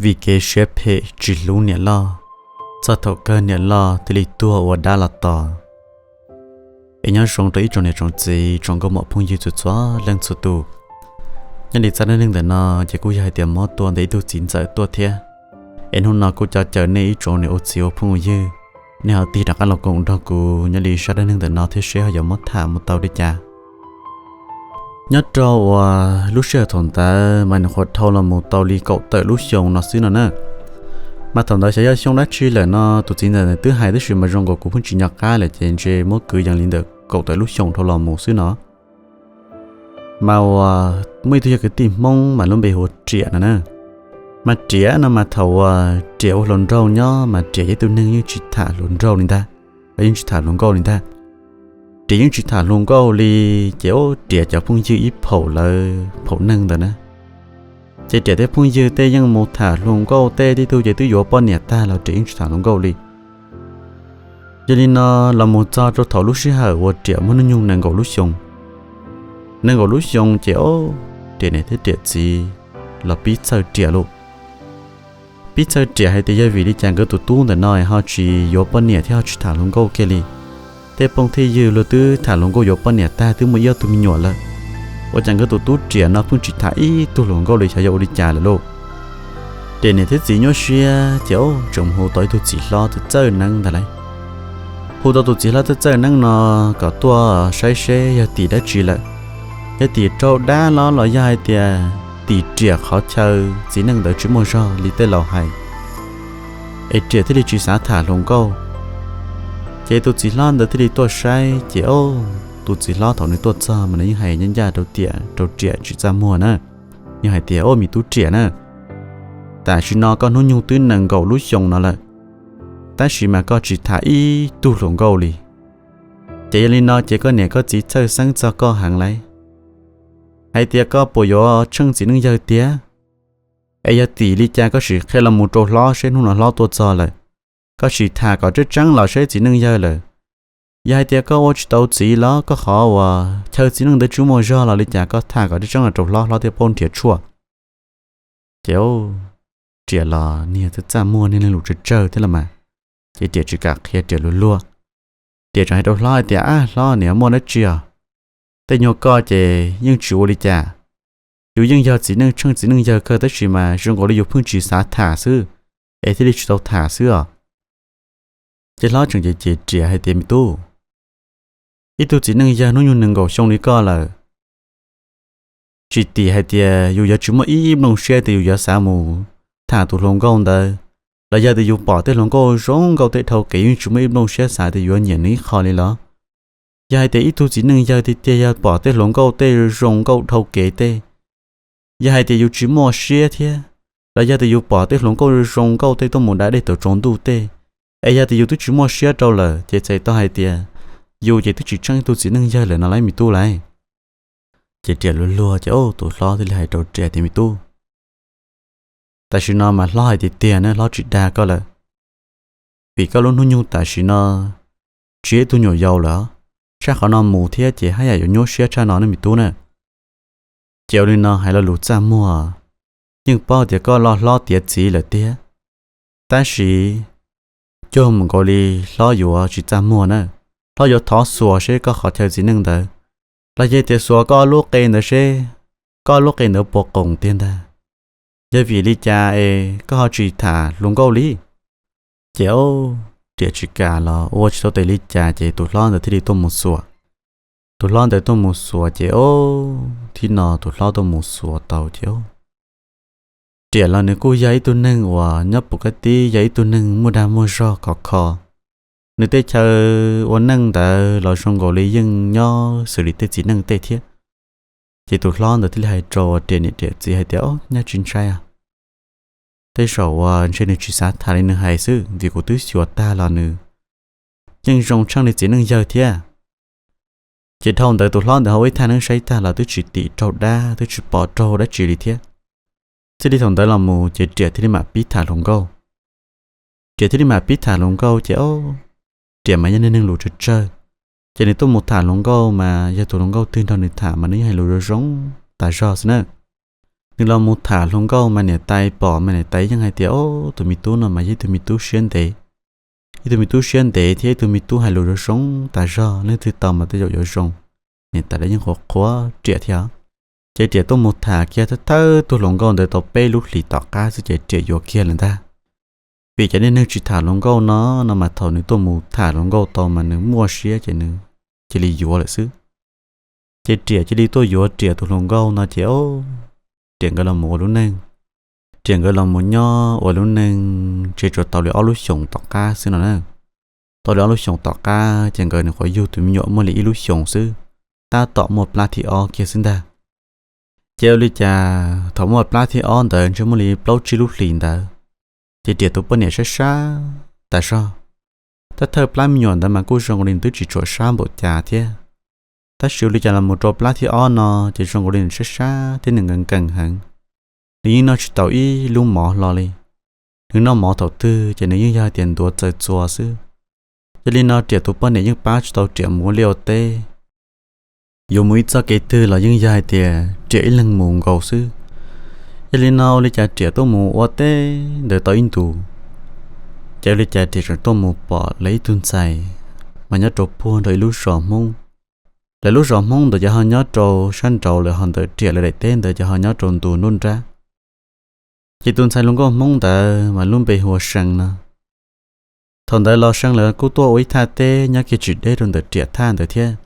Vim kev siab phem tsis hlub niam loj, txog thaum kawg niam loj thiaj li tuag ua dab los tos. Es nyob zoo rau ib tsoom niam tsoom txiv tsoom nkauj muam phooj ywg txhua txhua leej txhua tus. Nyob li zaj dab neeg ntawm no ces kuj yog hais tias muab tuaj ntawm ib tug txiv ntxawm tuaj thiab. Es hnub no kuj coj caw nej ib tsoom niam ua txiv ua phooj ua ywg, nej ho tig rov qab los koom nrog kuv nyob li zaj dab neeg ntawm no thiab seb ho yuav muab tham mus tau li cas. Nyob rau uas lub sij hawm thaum ntawd mas nws qhuav dhau los mus tau li kaum tawm lub xyoos no xwb no na. Mas thaum ntawd xyov yog xyoo dab tsi lawm no tus txiv ntxawm ntawd twb hais tab sis mas zoo nkaus kuv pheej tsis nco qab lawm ces ntshe muab kwv yees li ntawm kaum tawm lub xyoos dhau los mus xwb no. Mas uas muaj ib tug yog kwv tij Hmoob mas lub npe hu ua Riam no na. Mas Riam no mas thaum uas Riam ua hluas nraug nyob mas Riam yog ib tug neeg yeej tsis tham hluas nraug li ntag, los yeej tsis tham hluas nkauj li ntag. Riam yeej tsis tham hluas nkauj li, ces ub Riam cov phooj ywg ib phaum lawv phaum neeg ntawd na, ces Riam tej phooj ywg tej yeej mus tham hluas nkauj tej, tib tug ces twb yuav poj niam tag los Riam yeej tsis tham hluas nkauj li. Yog li no los mus txog rau thaum lub sij hawm uas Riam muaj hnub nyoog nees nkaum lub xyoos, nees nkaum lub xyoos ces ub Riam niam thiab Riam txiv los pib txhawj Riam lauj. Pib txhawj Riam hais tias yog vim li cas nkawd tus tub ntawm no ho tsis yuav poj niam thiab ho tsis tham hluas nkauj kiag li. Tej phooj tej ywg luag twb tham hluas nkauj yuav poj niam tag twb muaj ib ob tug me nyuam lawm, ua cas nkawd tus tub Riam no pheej tsis tham ib tug hluas nkauj li, xyov yog ua li cas lawm lauj. Riam niam thiab txiv nyuaj siab ces ub tseem hu tau ib tug txiv hlob txawj txawj neeb ntag lauj. Hu tau tus txiv hlob txawj txawj neeb no kom tuaj saib seb yog tim dab tsi lawm, yog tim raug dab los los yog hais tias tim Riam qhov chaw txiv neej ntawd tsis muaj zog li tej laus hais, es Riam thiaj li tsis xav tham hluas nkauj. Ces tus txiv hlob ntawd thiaj li tuaj saib ces ub, tus txiv hlob thaum nws tuaj txog mas nws yeej hais ncaj ncaj rau tiam rau Riam tsis txaj muag na, yeej hais tias ub me tub Riam na, tam sim no koj hnub nyoog twb nees nkaum lub xyoo no lawm, tab sis mas koj tsis tham ib tug hluas nkauj li. Ces yog li no ces koj niam koj txiv txhawj xeeb txog koj heev lauj, hais tias koj puas yuav tsheej txiv neej yawg tiag. Es yog tim li cas koj sim qhia los mus rau hlob seb hnub no hlob tuaj txog lawm, koj sim tham kom tseeb tseeb los seb txiv neej yawg lawm. Yog hais tias koj ua tsis tau txiv los koj qhov uas chaw txiv neej ntawd tsis muaj zog los li cas koj tham kom tseeb tseeb los rau hlob, hlob thiaj paub nrhiav tshuaj. Ces Riam los niag txaj txaj muag niag neeg lus tsawg tsawg thiab los mas, ces Riam tsis kam qhia Riam luag luag. Riam tseem hais rau hlob hais tias ab hlob, niam muaj dab tsi os, tej nyuag koj ces yeej tsis ua li cas. Yus yeej yog txiv neej tsheej txiv neej yawg kawg tab sis mas zoo nkaus li yus pheej tsis xav tham xwb, es thiaj li tsis tau tham xwb os. Ces hlob tseem cem cem Riam hais tias me tub, ib tug txiv neej yawg hnub nyoog nees nkaum xyoo li koj lawm, tsis tim hais tias yus yuav tsis muaj ib nplooj siab tias yus yuav xav mus tham tus hluas nkauj ntawd, los yog tias yus pom tej hluas nkauj zoo nkauj tej dhau kev yeej tsis muaj ib nplooj siab xav tias yuav nyiam nws ib qho li los? Yog hais tias ib tug txiv neej yawg tiag tiag yog pom tej hluas nkauj tej zoo nkauj dhau kev tej, yog hais tias yus tsis muaj siab thiab, los yog tias yus pom tej hluas nkauj zoo nkauj tej tuaj mus da dej tawm tsaus ntuj tej, es yog tias yus twb tsis muaj siab rau lawm ces txhais tau hais tias yus ces twb tsis tsheej ib tug txiv neej yawg lawm no lauj me tub lauj. Ces Riam luag luag ces tus hlob thiaj li hais rau Riam tias me tub, tam sim no mas hlob hais tiag tiag na, hlob tsis dag koj lawm, vim koj lub hnub nyoog tam sim no tsis yog ib tug nyuam yaus lawm, tshaj qhov no mus thiab ces haj yam yuav nyuaj siab tshaj no ne me tub na. Ces ua li no hais lo lus txaj muag, yeej paub tias koj loj hlob tiav txiv lawm tiag, tab sis cuag mus nkaus li hlob yuav tsis txaj muag na, hlob yuav thov xuas seb koj qhov chaw txiv neej ntawd, los yog tias xuas koj lub qe ntawd seb koj lub qe ntawd puas qoom tiag ntag. Yog vim li cas es koj ho tsis tham hluas nkauj li? Ces ub, Riam tsis kam los ua tsis tau tes li cas ces tus hlob ntawd thiaj li tuaj mus xuas. Tus hlob ntawd tuaj mus xuas ces ub, thib no tus hlob tuaj mus xuas tau ces ub, Riam los nws kuj yog ib tug neeg uas nyob pus kab tib yog ib tug neeg muaj dag muaj zog khov kho. Nws tej chaw ua neej ntawd los zoo nkaus li yeej nyob xws li tej txiv neej tej thiab. Ces tus hlob ntawd thiaj li hais rau Riam niam Riam txiv hais tias, Ob, nyaj tsis ntshai os, tej zaum uas ntshe nws tsis xav tham li nws hais xwb, vim kuv twb xyuas tag los nws yeej zoo tsheej li txiv neej yawg thiab. Ces dhau ntawd tus hlob ntawd ho ua ib thaj neeb saib tag los twb tsis tim raug dab, twb tsis pom raug dab tsi li thiab. Txij li thaum ntawd los mus ces Riam thiaj li mam pib tham hluas nkauj. Riam thiaj li mam pib tham hluas nkauj ces, ob, Riam mas yog neeg lus tsawg tsawg, ces nws tuaj mus tham hluas nkauj mas yog tus hluas nkauj twg nrog nws tham mas nws yeej hais lus zoo zoo tas zog xwb na. Nws los mus tham hluas nkauj mas niam tais pom mas niam tais yeej hais tias, Ob, tus me tub no mas yog ib tug me tub siab ntev, ib tug me tub siab ntev thiab ib tug me tub hais lus zoo zoo tas zog, leej twg tau mas tej zaum yuav zoo. Niam tais los yeej qhuas qhuas Riam thiab. Ces Riam tuaj mus tham kiag thawj thawj tug hluas nkauj ntawd tau peb lub hlis tom qab xwb ces Riam yuav kiag lawm ntag. Vim cov niag neeg tsis tham hluas nkauj no, no mas thaum nws tuaj mus tham hluas nkauj tau mas nws muaj siab ces nws cia li yuav lawm xwb. Ces Riam cia li tuaj yuav Riam tus hluas nkauj no ces, Riam nkawd los mus ua lub neej. Riam nkawd los mus nyob ua lub neej tsev tsuas tau li ob lub xyoos tom qab xwb no na. Tau li ob lub xyoos tom qab ces nkawd nws qhuav yug tus me nyuam muaj li ib lub xyoos xwb, tab tom muaj plab thib ob kiag xwb ntag. Ces ua li cas thaum muaj plab thib ob ntawd ntshe muaj li plaub tsib lub hlis ntawd, ces Riam tus poj niam sab sab tas zog. Thawj thawj plab me nyuam ntawd mas kuj zoo li nws twb tsis tshua sab npaum cas thiab, tab sis ua li cas los mus rau plab thib ob no ces zoo li nws sab sab thiab nws nkees nkees heev. Nws yeej noj tsis tau ib lub mov hlo li. Nws noj mov thaum twg ces nws yeej yog hais tias ntuav txaws txuas xwb. Yog li no Riam tus poj niam yeej pab tsis tau Riam mus ua liaj ua teb. Yuav mus ib txoj kev twg los yeej yog hais tias Riam ib leeg mus nkaus xwb. Yog li no ua li cas Riam tuaj mus ua teb ntawd tau ib ntus, ces ua li cas Riam tseem tuaj mus pom lawv ib tug ntxhais mas nyob rau puag nrau ib lub zos Hmoob. Lawv lub zos Hmoob ntawd ces ho nyob rau sab nraud lawm, ho ntawm Riam lawv daim teb ntawd ces ho nyob rau ntu nruab nrab. Ces tus ntxhais hluas nkauj Hmoob ntawd mas lub npe hu ua See no. Thaum ntawd los See lawv kuj tuaj ua ib thaj teb nyob kiag tsis deb rau ntawm Riam thaj ntawd thiab.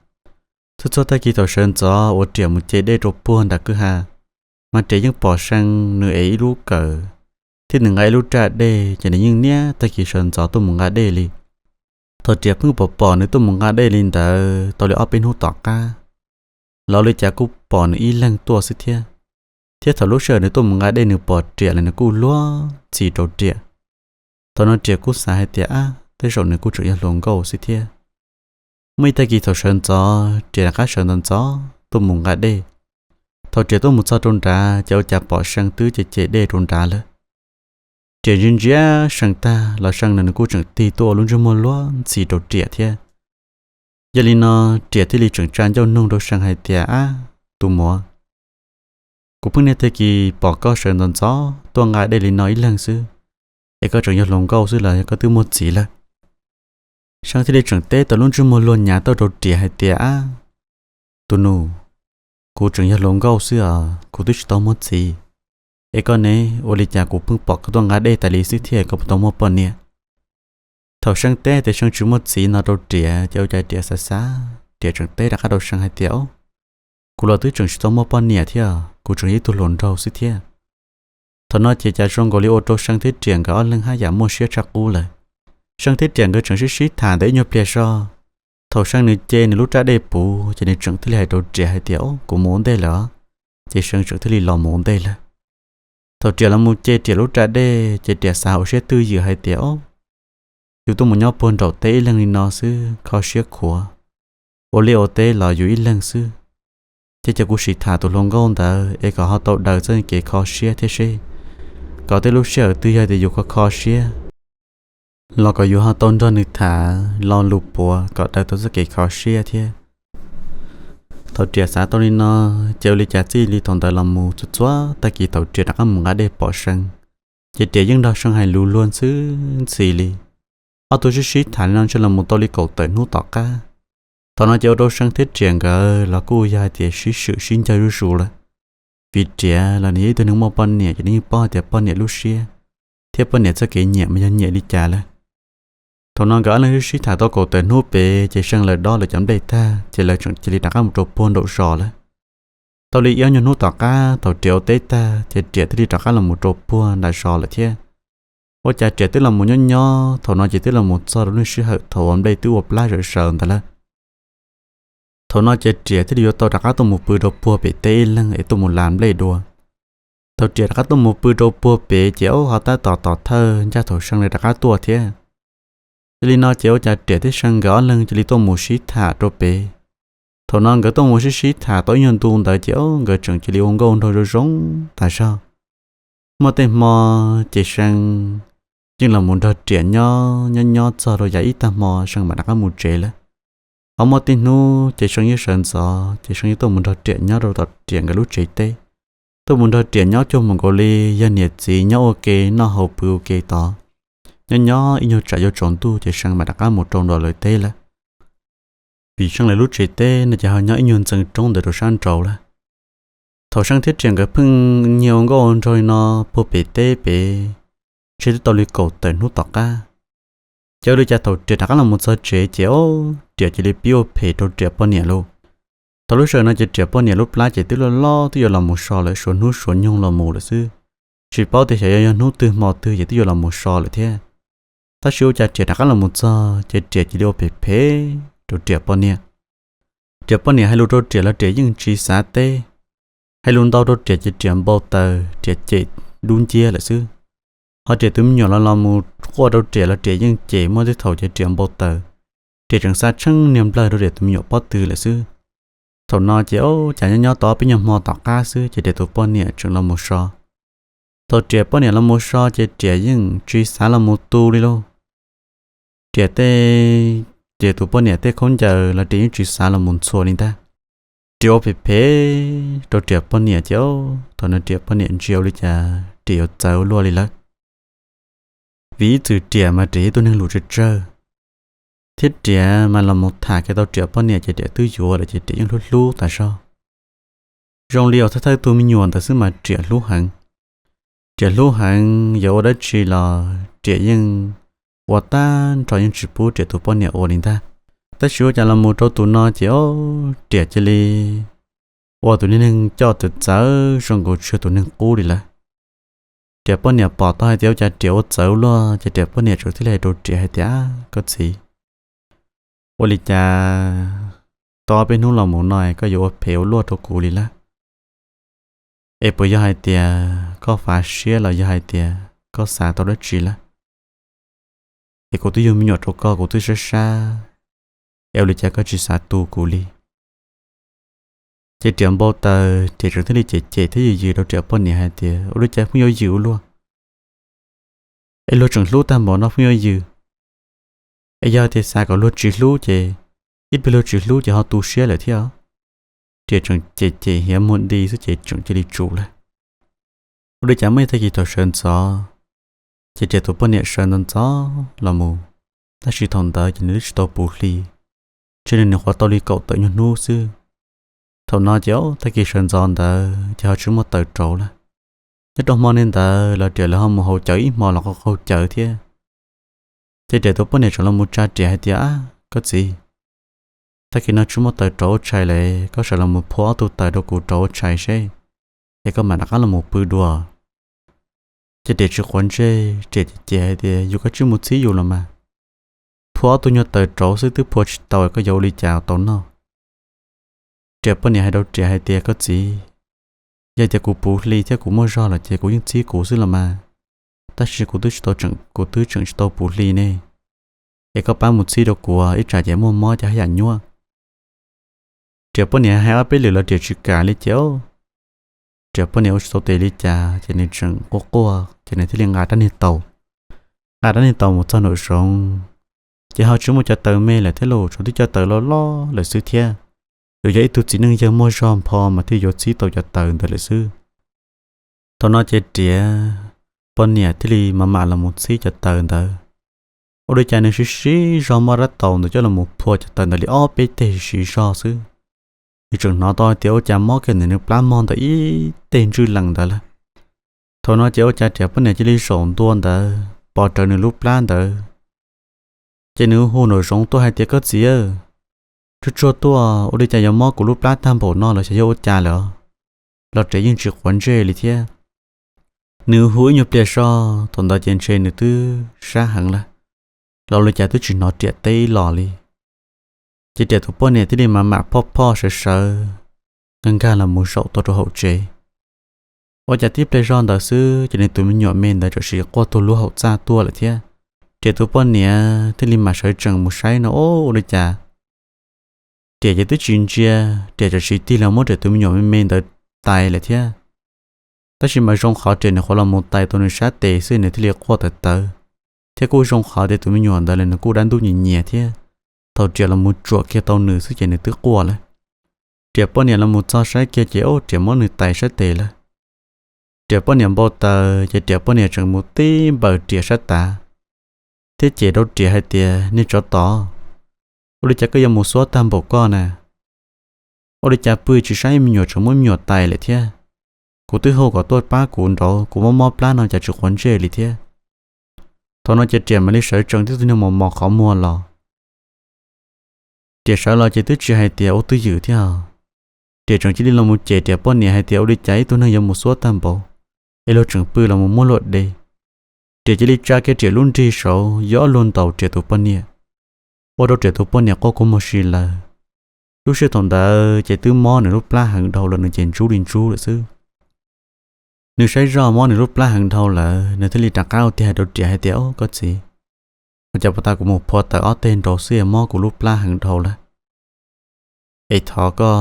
Txhua txhua tag kis thaum sawv ntxov uas Riam mus ce dej rau puag nram kwj ha, mas Riam yeej pom See nws ev ib lub kawm thiab nws nqa ib lub raj dej, ces nws yeej niaj tag kis sawv ntxov tuaj mus nqa dej li. Thaum Riam pheej pom pom nws tuaj mus nqa dej li ntawd tau li ob peb hnub tom qab, los ua li cas kuj pom nws ib leeg tuaj xwb thiab. Thiab thaum lub sij hawm nws tuaj mus nqa dej nws pom Riam los nws kuj luag ntxhi rau Riam. Thaum no Riam kuj xav hais tias, Ab, tej zaum nws kuj tseem yog hluas nkauj xwb thiab. Muaj ib tag kis thaum sawv ntxov Riam rov qab sawv ntxov ntxov tuaj mus nqa dej. Thaum Riam tuaj mus txog rau nrad ces ua cas pom See twb ce ce dej rau nrad lawm. Riam ntsia ntsia See tag los See no nws kuj tseem tig tuaj ua lub ntsej muag luag ntxhi rau Riam thiab. Yog li no Riam thiaj li tseem tsa ncauj nug rau See hais tias, Ab, tus muam, kuv pheej niaj tag kis pom koj sawv ntxov ntxov tuaj nqa dej li no ib leeg xwb, es koj tseem yog hluas nkauj xwb los yog koj twb muaj txiv lawm? See thiaj li tseem teb tau lub ntsej muag luag nyav tuaj rau Riam hais tias, Ab, tus nus, kuv tseem yog hluas nkauj xwb os, kuv twb tsis tau muaj txiv. Es koj ne, ua li cas kuv pheej pom koj tuaj nqa dej tas li xwb thiab koj puas tau muaj poj niam? Thaum See teb tias See tsis muaj txiv no rau Riam ces ua cas Riam xav xav, Riam tseem teb rov qab rau See hais tias, Kuv los twb tseem tsis tau muaj poj niam thiab, kuv tseem yog ib tug hluas nraug xwb thiab. Thaum no ces cas zoo nkaus li ua rau See thiab Riam nkawd ob leeg haj yam muaj siab tshaj qub lawm. See thiab Riam nkawd tseem sib sib tham ntawd ib nyuag pliag zog. Thaum See nws ce nws lub raj dej puv ces nws tseem thiaj li hais rau Riam hais tias, Kuv mus ua ntej lawm os. Ces See tseem thiaj li los mus ua ntej lawm. Thaum Riam los mus ce Riam lub raj dej ces Riam xav hauv siab twj ywm hais tias, Ob, yus tuaj mus nyob puag nraum teb ib leeg li no xwb kho siab khuav, ua liaj ua teb los yus ib leeg xwb. Ces cia kuv sim tham tus hluas nkauj ntawd es kom ho tau daws txoj kev kho siab thiab seb, kom tej lub sij hawm twg yog tias yus kho kho siab los kom yus ho tau nrog nws tham lo lus puav kom daws tau txoj kev kho siab thiab. Thaum Riam xav tau li no, ces ua li cas txij li thaum ntawd los mus txhua txhua tag kis thaum Riam rov qab mus nqa dej pom See, ces Riam yeej nrog See hais lus luag ntxhi ntxhi li. Ob tug sib sib tham li no ntshe los mus tau li kaum tawm hnub tom qab. Thaum no ces ua rau See thiab Riam nkawd los kuj yog hais tias sib swm sib ncawg zuj zus lawm. Vim Riam los nws yog ib tug neeg muaj poj niam ces nws yeej paub hais tias poj niam lub siab thiab poj niam txoj kev nyiam mas yog nyiam li cas lawm. Thaum no nkawd ob leeg sib sib tham tau kaum tawm hnub pem ces See lawv dob lawv cov nplej tag ces lawv tseem cia li rov qab mus rau puag nraum zos lawm. Tau li ib ob nyuag hnub tom qab thaum Riam ua teb tag ces Riam thiaj li rov qab los mus rau puag nram zos lawm thiab. Ua cas Riam twb los mus nyob nyob thaum no ces twb los mus txog rau lub sij hawm thaum uas nplej twb ua plab zawm zaws ntawd lawm. Thaum no ces Riam thiaj li yuav tau rov qab tuaj mus pw rau puag pem teb ib leeg es tuaj mus las nplej dua. Thaum Riam rov qab tuaj mus pw rau puag pem ces ub ho tab tom tom thawj ncaj thaum See lawv rov qab tuaj thiab. Yog li no ces ua cas Riam thiab See nkawd ob leeg cia li tuaj mus sib tham rau pem. Thaum no nkawd tuaj mus sib sib tham tau ib nyuag ntu ntawd ces ub nkawd tseem cia li ua nkauj nraug zoo zoo tas zog. Muaj tej hmo ces See yeej los mus nrog Riam nyob nyob nyob txog rau yav ib tag hmo See mam rov qab mus tsev lawm. Ho muaj tej hnub ces See yeej sawv ntxov ces See yeej tuaj mus nrog Riam nyob rau tom Riam nkawd lub tsev teb. tuaj mus nrog Riam nyob cuag mus nkaus li yog niam txiv nyob ua ke noj haus pw ua ke tod. Nyob nyob ib nyuag tsam yuav tsaus ntuj ces See mam rov qab mus rau nram lawv teb lawm. Vim See lawv lub tsev teb no ces ho nyob ib nyuag ntxeev roob ntawd rau sab nraud lawm. Thaum See thiab Riam nkawd pheej nyiag ua nkauj ua nraug li no puag pem teb pem, ntshe twb tau li kaum tawm hnub tom qab. Ces ua li cas thaum Riam rov qab los mus txog tsev ces ob, Riam cia li pib ua phem rau Riam poj niam lauj. Thaum lub sij hawm no ces Riam poj niam lub plab ces twb loj loj twb yuav los mus so lawm, suav hnub suav nyoog los mus lawm xwb. Tsis paub tias xyov yog hnub twg hmo twg ces twb yuav los mus so lawm thiab. Tab sis ua cas Riam rov qab los mus txog ces Riam cia li ua phem phem rau Riam poj niam. Riam poj niam hais lus rau Riam los Riam yeej tsis xav teb. Hais lus ntau rau Riam ces Riam npau taws, Riam cem dub nciab lawm xwb. Ho Riam tus me nyuam los los mus quaj rau Riam los Riam yeej cem, muaj tej thaum ces Riam npau taws, Riam tseem xa tsheej niag nplawg rau Riam tus me nyuam pob tw lawm xwb. Thaum no ces ob, cas nyob nyob tau peb nyuag hmo tom qab xwb ces Riam tus poj niam tseem los mus so. Thaum Riam poj niam los mus so ces Riam yeej tsis xav los mus tu li lauj. Riam tej, Riam tus poj niam tej khaub ncaws los Riam yeej tsis xav los mus ntxhua li ntag. Riam ua phem phem rau Riam poj niam ces ob, thaum no Riam poj niam ntsia ua li cas Riam yuav txawv ua luaj li lawm. Vim ib txwm Riam mas Riam yog ib tug neeg lus tsawg tsawg, thiab Riam mas los mus tham kiag tau Riam poj niam ces Riam twb yuav lawm ces Riam yeej hlub hlub tas zog. Zoo li uas thawj thawj tus me nyuam ntawd xwb mas Riam hlub heev. Riam hlub heev, yuav ua dab tsi los Riam yeej ua tag nrho, yeej tsis pub Riam tus poj niam ua li ntag. Tab sis ua cas los mus rau tus no ces ob, Riam cia li ua tus niag neeg coj txawv txawv zoo nkaus tsis yog tus neeg qub li lawm. Riam poj niam pom tau hais tias ua cas Riam ua txawv luaj ces Riam poj niam tseem thiaj li hais rau Riam hais tias, Koj txiv, ua li cas tau ob peb hnub los mus no koj yuav ua phem ua luaj rau kuv li lawm? Es puas yog hais tias koj fav siab los yog hais tias koj xav tau dab tsi lawm? Es kuv twb yug me nyuam rau koj, kuv twb sab sab, es ua li cas koj tsis xav tu kuv li? Ces Riam npau taws, Riam tseem thiaj li cem cem thiab yws yws rau Riam poj niam hais tias, Ua li cas pheej yuav yws ua luaj? Es luag tseem hlub tag npaum no pheej yuav yws. Es yog tias xav kom luag tsis hlub ces, ib pliag luag tsis hlub ces ho tu siab lawm thiab. Riam tseem cem cem hiav muag di xwb ces tseem cia li tsum lawm. Ua li cas muaj ib tag kis thaum sawv ntxov, ces Riam tus poj niam sawv ntxov ntxov los mus, tab sis thaum ntawd ces nws twb tsis tau puv hli, ntshe nws nyuam qhuav tau li kaum tawm nyuag hnub xwb. Thaum no ces ob, tag kis sawv ntxov ntawd ces ho tsis muaj taws rauv lawm. Nyob rau hmo niag ntawd los Riam lawv ho mus haus cawv ib hmo los qaug qaug cawv thiab. Ces Riam tus poj niam tseem los mus tsa Riam hais tias, Ab, koj txiv, tag kis no tsis muaj taws rauv ua tshais lawm, koj sawv los mus phua ob tug taws rau kuv rauv ua tshais seb, es koj mam rov qab los mus pw dua. Ces Riam tsis quav ntsej, Riam cem cem hais tias, Yus koj tsis mus txhib yus los mas, phua ob tug nyuag taws rauv xwb twb phua tsis tau, koj yuav ua li cas tau noj? Riam poj niam hais rau Riam hais tias, Koj txiv, yog tias kuv puv hli thiab kuv muaj zog lawm ces kuv yeej txhib kuv xwb los mas, tab sis kuv twb tsis tau tseem, kuv twb tseem tsis tau puv hli ne. Es koj pab mus txhib rau kuv, ib tsam ces muaj mob ces haj yam nyuaj. Riam poj niam hais ob peb lwm los Riam tsis kam li ces, Riam poj niam ua tsis tau tes li cas ces nws tseem quaj quaj ces nws thiaj li nqa rab niag taus. Nqa rab niag taus mus txog nraum zoov, ces ho tsis muaj cov taws me lawm thiab los, tsuas tib cov taws loj loj lawm xwb thiab. Yuav yog ib tug txiv neej yawg muaj zog npho mas thiaj yuav txhib tau cov taws ntawd lawm xwb. Thaum no ces Riam poj niam thiaj li mam mam los mus txhib cov taws ntawd. Ua li cas nws siv siv zog muab rab taus ntawd coj los mus phua cov taws ntawd li ob peb teg siv zog xwb, nws tseem hnov tau hais tias ua cas mob kiag ntawm nws plab mog ntawm ib teg ntswj lees ntawd lawm. Thaum no ces ua cas Riam poj niam cia li zaum ntua ntawd pov rawv nws lub plab ntawd, ces nws hu nraum zoov tuaj hais tias, Koj txiv, tsuag tsuag tuaj, ua li cas yuav mob kuv lub plab tag npaum no los xyov yog ua cas lawm? Los Riam yeej tsis quav ntsej li thiab. Nws hu ib nyuag pliag zog, thaum ntawd ces ntshe nws twb sab heev lawm, los ua li cas twb tsis hnov Riam teb ib los li. Ces Riam tus poj niam thiaj li mam mam phoj phoj sawv sawv, nkag nkag los mus zaum tau rau hauv tsev. Ua cas tib pliag zog ntawd xwb ces nws tus me nyuam me ntawd tam sim quaj tuag lub hauv txaj tuaj lawm thiab. Riam tus poj niam thiaj li mam sawv tsees mus saib no, ua li cas Riam ces twb tsis ntsia, Riam tam sim tig los muab Riam tus me nyuam me me ntawd tais lawm thiab. Tab sis mas zoo qhov Riam nws qhuav los mus tais tau nws sab tes xwb nws thiaj li quaj tawv tawv, thiab kuj zoo qhov tias tus me nyuam ntawd los nws kuj dab ntub nyias nyias thiab. Thaum Riam los mus tsuam kiag tau nws xwb ces nws twb quaj lawm. Riam poj niam los mus txog saib kiag ces ua Riam muab nws tais sab tes lawm. Riam poj niam npau taws ces Riam poj niam tseem mus tib npaws Riam sab tav thiab cem rau Riam hais tias, Niag tsov tom, ua li cas koj yuav mus xuab tag npaum koj na? Ua li cas pw tsis saib me nyuam tseem muab me nyuam tais lawm thiab? Kuv twb hu kom tuaj pab kuv nraud, kuv mob mob plab no cas tsis quav ntsej li thiab. Thaum no ces Riam mam li sawv tsees tib tug niag mos mos qhov muag los. Riam sawv los ces twb tsis hais tias ua twj ywm thiab. Riam tseem cia li los mus cem Riam poj niam hais tias, Ua li cas ib tug neeg yuav mus xuab tag npaum, es luag tseem pw los mus muab luag de? Riam cia li tsa kiag Riam lub nrig saud yuav luag ntaus Riam tus poj niam, ua rau Riam tus poj niam quaj kua muag si lawm. Lub sij hawm thaum ntawd ces twb mob nws lub plab heev dhau lawm, nws ces ntsub li ntsub lawm xwb. Nws saib zoj mob nws lub plab heev dhau lawm, nws thiaj li rov qab ua tiag hais rau Riam hais tias, Au koj txiv, ua cas puag ta kuv mus phua tawm ob teg nraud xwb es mob kuv lub plab heev dhau lawm? Es thov koj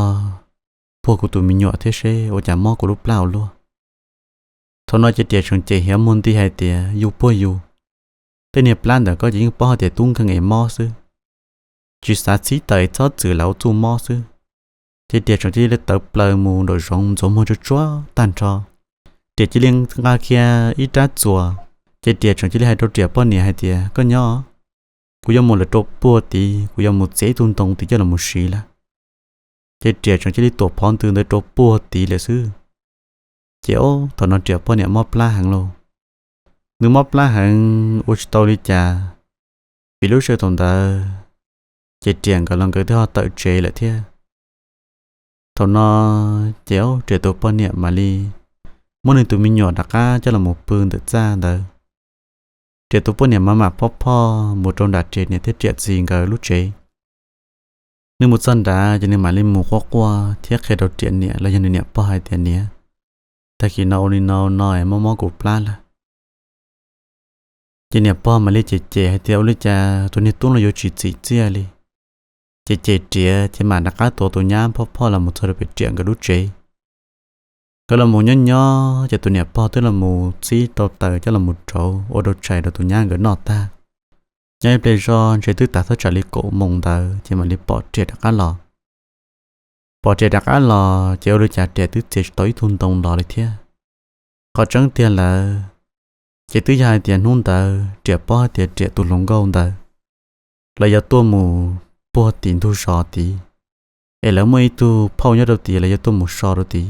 puag kuv tus me nyuam thiab seb ua cas mob kuv lub plab ua luaj. Thaum no ces Riam tseem cem hiav muag nti hais tias, Yus puag yus, tej niag plab ntawm koj ces yeej paub hais tias tub nkeeg es mob xwb, tsis xav txhib tawm es txhob txwm lam ua txuj mob xwb. Ces Riam tseem cia li tawv plaws mus nraum zoov ntxuav muag tsuag tsuag tag nrho. Riam cia li nqa kiag ib rab txuas, ces Riam tseem cia li hais rau Riam poj niam hais tias, Koj nyob, kuv yuav mus lawm rau puag tid, kuv yuav mus txiav ib tug ntoo tid coj los mus siv lawm. Ces Riam tseem cia li tuam phov ntws ntawd rau puag tid lawm xwb. Ces ob thaum no Riam poj niam mob plab heev lauj. Nws mob plab heev ua tsis tau li cas, vim lub sij hawm thaum ntawd ces Riam nkawd los nkawd twb ho tawm tsev lawm thiab. Thaum no ces Riam tus poj niam mam li muab nws tus me nyuam rov qab coj los mus pw ntawm txaj ntawd. Riam tus poj niam mam mam phoj phoj mus rau nram Riam niam thiab Riam txiv nkawd lub tsev. Nws mus txog nrad ces nws mam li mus quaj quaj thiab qhia rau Riam niam los yog nws niam pog hais tias, Niam, tag kis no ua li no no es mob mob kuv plab lawm. Ces niam pog mam li cem cem hais tias, Ua li cas tus niag tub no yuav tsis txim txiaj li? Ces cem Riam ces mam rov qab tuav tus nyab phoj phoj los mus txog rau pem Riam nkawd lub tsev. Nkawd los mus nyob nyob ces tus niam pog twb los mus txib tau taws coj los mus rauv ua rau tshais rau tus nyab nkawd noj tag. Nyob ib pliag zog ntshe twb tas thaj tsam li kaum moos ntawd ces mam li pom Riam rov qab los. Pom Riam rov qab los ces ua li cas Riam twb txiav tsis tau ib tug ntoo los li thiab. Qhov tseeb tiag lawm ces twb yog hais tias hnub ntawd Riam paub hais tias Riam tus hluas nkauj ntawd lawv yuav tuaj mus puag tim ntug zos tid, es lawv muaj ib tug phauj nyob rau tid, lawv yuav tuaj mus so rau tid,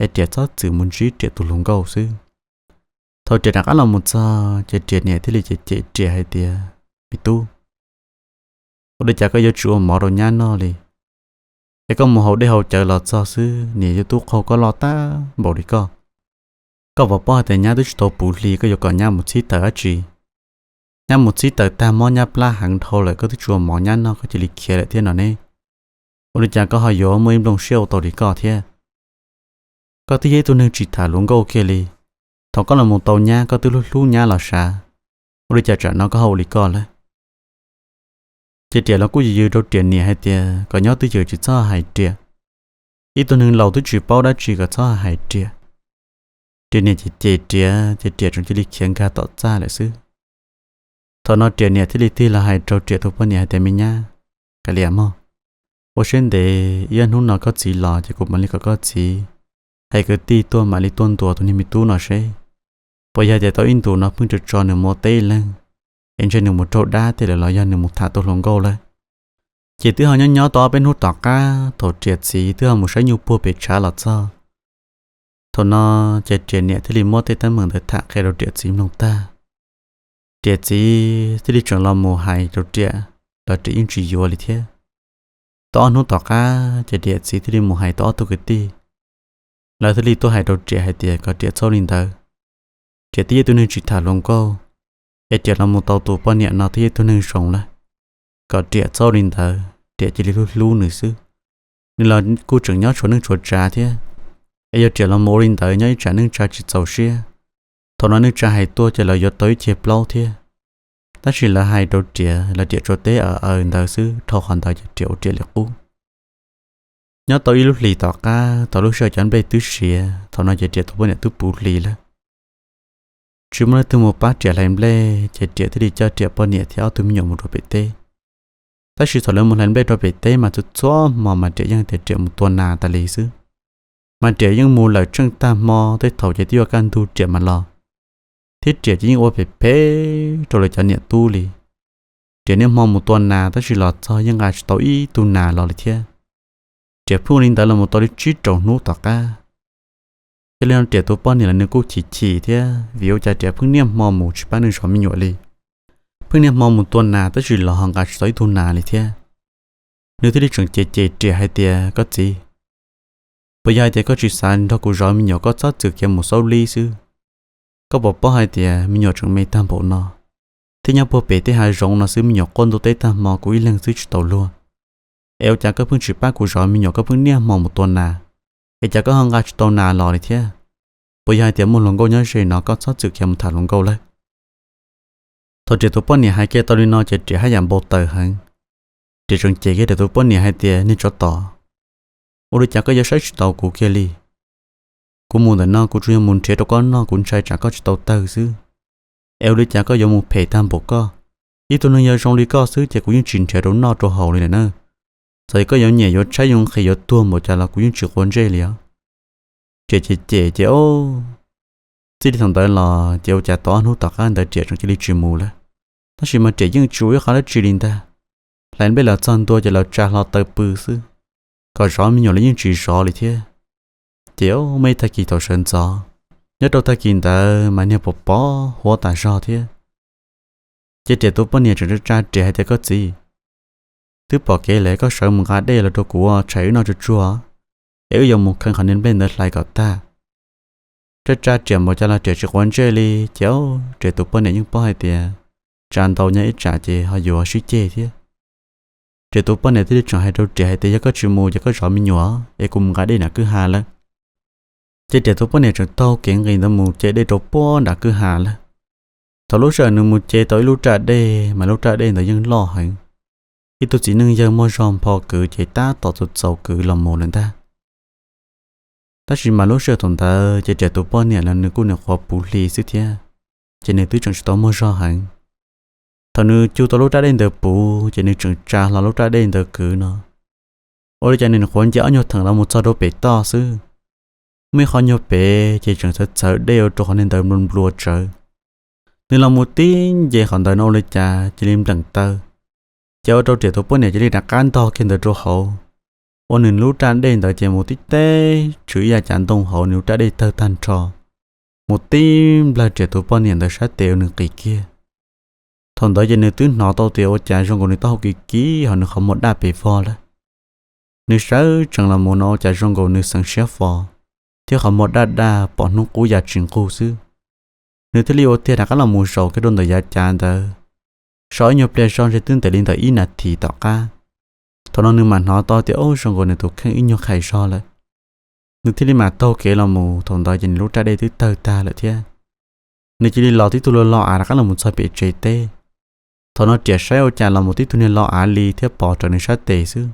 es Riam txhob txwm mus ntsib Riam tus hluas nkauj xwb. Thaum Riam rov qab los mus txog ces Riam niam thiaj li cem cem Riam hais tias, Me tub, ua li cas koj yuav tsis ua mov rau nyab noj li? Es koj mus haus dej haus cawv los txog xwb, niam yog tub qaug koj loj tag npaum li koj. Koj puas paub hais tias nyab twb tsis tau puv hli, koj yuav kom nyab mus txhib taws dab tsi? Nyab mus txhib taws tag mob nyab plab heev dhau lawm, koj twb tsis ua mov nyab noj koj cia li khiav lawm thiab no ne. Ua li cas koj ho yuav muaj ib nplooj siab ua tau li koj thiab? Koj twb yog ib tug neeg tsis tham hluas nkauj kiag li. Thaum koj los mus tau nyab koj twb hlub hlub nyab los sav, ua li cas tsam no koj ho ua li koj lawm? Ces Riam los kuj yws yws rau Riam niam hais tias kom nyob twj ywm tsis txhob hais Riam. Ib tug neeg laus twb tsis paub dab tsi kom txhob hais Riam. Riam niam cem cem Riam ces Riam tseem cia li khiav nkag tom txaj lawm xwb. Thaum no Riam niam thiaj li tig los hais rau Riam tus poj niam hais tias, Me nyab, kav liam mog, ua siab ntev, ib ob hnub no koj txiv los ces kuv mam li kom koj txiv hais kwv tij tuaj mam li tuaj ntuas tus niag me tub no seb puas yog tias tau ib ntus no pheej tso tso nws mus ua teb ib leeg, es ntshe nws mus raug dab tej lawm los yog nws mus tham tau hluas nkauj lawm. Ces twb ho nyob nyob tau ob peb hnub tom qab thaum Riam txiv twb ho mus saib nyuj puag pem tshav los txog. Thaum no ces Riam niam thiaj li muab tej teeb meem ntawd tham qhia rau Riam txiv mloog tag. Riam txiv thiaj li tseem los mus hais rau Riam los Riam yeej tsis yuav li thiab. Tau ob hnub tom qab ces Riam txiv thiaj li mus hais tau ob tug kwv tij. Lawv thiaj li tuaj hais rau Riam hais tias kom Riam txhob li ntawd. Riam twb yog tus neeg tsis tham hluas nkauj, es Riam los mus tau tus poj niam no twb yog tus neeg zoo lawm, kom Riam txhob li ntawd, Riam cia li hlub hlub nws xwb. Nws los kuj tseem nyob tshuav neej tshuav tsav thiab, es yog Riam los mus ua li ntawd nyob ib tsam neej tsa tsis txaus siab, thaum no neej tsa hais tuaj ces lawv yuav tau ib ceg plaub thiab. Tab sis lawv hais rau Riam los Riam tsuas teb aws aws ntawd xwb, dhau qhov ntawd ces Riam ua Riam li qub. Nyob tau ib lub hlis tom qab thaum lub sij hawm cov nplej twb siav, thaum no ces Riam tus poj niam twb puv hlis lawm. Tsis muaj leej twg mus pab Riam hlais nplej ces Riam thiaj li coj Riam poj niam thiab ob tug me nyuam mus rau pem teb. Tab sis thaum lawv mus hlais nplej rau pem teb mas txhua txhua hmo mas Riam yeej tias Riam mus tua nas tas li xwb. Mas Riam yeej mus lawm tsheej tag hmo, tej thaum ces twb yuav kaj ntug Riam mam los, thiab Riam ces yeej ua phem phem rau lawv cov niam tub li. Riam niaj hmo mus tua nas tab sis los txog yeej nqa tsis tau ib tug nas los li thiab. Riam pheej ua li ntawd los mus tau li tsib rau hnub tom qab. Yog li no Riam tus poj niam los nws kuj chim chim thiab, vim ua cas Riam pheej niaj hmo mus tsis pab nws zov me nyuam li, pheej niaj hmo mus tua nas tab sis los ho nqa tsis tau ib tug nas li thiab. Nws thiaj li tseem cem cem Riam hais tias, Koj txiv, puas yog hais tias koj tsis xav nrog kuv zov me nyuam, koj txhob txwm khiav mus xauj lib xwb? Koj puas paub hais tias me nyuam tseem me tag npaum no, thiab nyob puag pem tej hav zoov no xwb me nyuam quaj ntuj teb tag hmo, kuv ib leeg xwb tsis tau luag. Es ua cas koj pheej tsis pab kuv zov me nyuam, koj pheej niaj hmo mus tua nas, es cas koj ho nqa tsis tau nas los li thiab? Puas yog hais tias muaj hluas nkauj nyob ze no, koj txhob txwm khiav mus tham hluas nkauj lawm. Thaum Riam tus poj niam hais kiag tau li no ces Riam haj yam npau taws heev. Riam tseem cem kiag Riam tus poj niam hais tias, Niag tsov tom, ua li cas koj yuav saib tsis taus kuv kiag li? Kuv mus ntawm no kuv tsuas yog mus nrhiav rau koj noj, kuv ntshai tsam koj tsis tau tawg xwb. Es ua li cas koj yuav mus phem tag npaum koj? Ib tug neeg yog zoo li koj xwb ces kuv yeej tsis nrhiav rau noj rau haus li lawm na. Txawm koj yuav nyiam yuav tshaib yuav nqhis yuav tuag npaum cas los kuv yeej tsis quav ntsej li os. Riam cem cem ces, o, txij li thaum ntawd los ces ua cas tau ob hnub tom qab ntawd Riam tseem cia li tsis mus lawm. Tab sis mas Riam yeej tsis ua ib qho dab tsi li ntag. Hlais nplej los txog ntua ces los tsa hlo taw pw xwb, kom zov me nyuam los yeej tsis zov li thiab. Ces muaj ib tag kis thaum sawv ntxov, nyob rau tag kis ntawd mas niag pom pom huab tas zog thiab. Ces Riam tus poj niam tseem tsa tsa Riam hais tias, Koj txiv, twb pom kev lawm, koj sawv mus nqa dej los rau kuv ua tshais wb noj tsuag tsuag, es wb yuav mus kheej qhov niag nplej ntawd hlais kom tag. Tsa tsa Riam npaum cas los Riam tsis quav ntsej li. Ces Riam tus poj niam yeej paub hais tias tsa ntau nyob ib tsam ces ho yuav sib ceg thiab. Riam tus poj niam thiaj li tseem hais rau Riam hais tias, Yog koj tsis mus ces koj zov me nyuam es kuv mus nqa dej nram kwj ha lawm. Ces Riam tus poj niam tseem taug kev nqis ntawd mus ce dej rau puag nram kwj ha lawm. Thaum lub sij hawm nws mus ce tau ib lub raj dej mas lub raj dej ntawd yeej loj heev. Ib tug txiv neej yawg muaj zog npho kwv ces tab tom txaus txaus kwv los mus lawm ntag. Tab sis mas lub sij hawm thaum ntawd ces Riam tus poj niam los nws kuj nyuam qhuav puv hli xwb thiab, ces nws twb tseem tsis tau muaj zog heev. Thaum nws cug tau lub raj dej ntawd puv ces nws tseem tsa hlo lub raj dej ntawd kwv no, ua li cas nws nyuam qhuav nce ob nyuag theem los mus txog rau pem toj xwb, muaj ib qho nyuag pem ces tseem txhawv txhawv dej ua rau qhov niag ntawd nplua nplua tsawv. Nws los mus tib nce qhov ntawd no ua li cas cia li npleem taw, ces ua rau Riam tus poj niam cia li rov qab ntog kiag ntawd rau hauv, ua nws lub raj dej ntawd ces mus tib teb tswv ib yav cav ntoo hauv, nws lub raj dej tawg tag nrho, mus tib nplawg Riam tus poj niam ntawd sab tes ua nws qis kiag. Thaum ntawd ces nws twb hnov tau tias ua cas zoo nkaus nws taub hau kiv kiv ho nws qhov muag daj pes vog lawm. Nws sawv tsees los mus no ua cas zoo nkaus nws xeev siab fos, thiab qhov muag daj daj pom hnub qub ya tsis nqug xwb. Nws thiaj li ua tiag rov qab los mus zaum kiag rau ntawm yav cav ntawd, so ib nyuag pliag zog ntshe twb ntev li ntawm ib nas this tom qab. Thaum no nws mam hnov tau tias, o, zoo nkaus nws tus kheej ib nyuag qhais zog lawm. Nws thiaj li mam taug kev los mus, thaum ntawd ces nws lub raj dej twb tawg tag lawm thiab. Nws cia li los tib tug lo lo av rov qab los mus txog pem tsev teb. Thaum no Riam saib ua cas los mus tib tug niag lo av li thiab pov rawv nws sab tes xwb.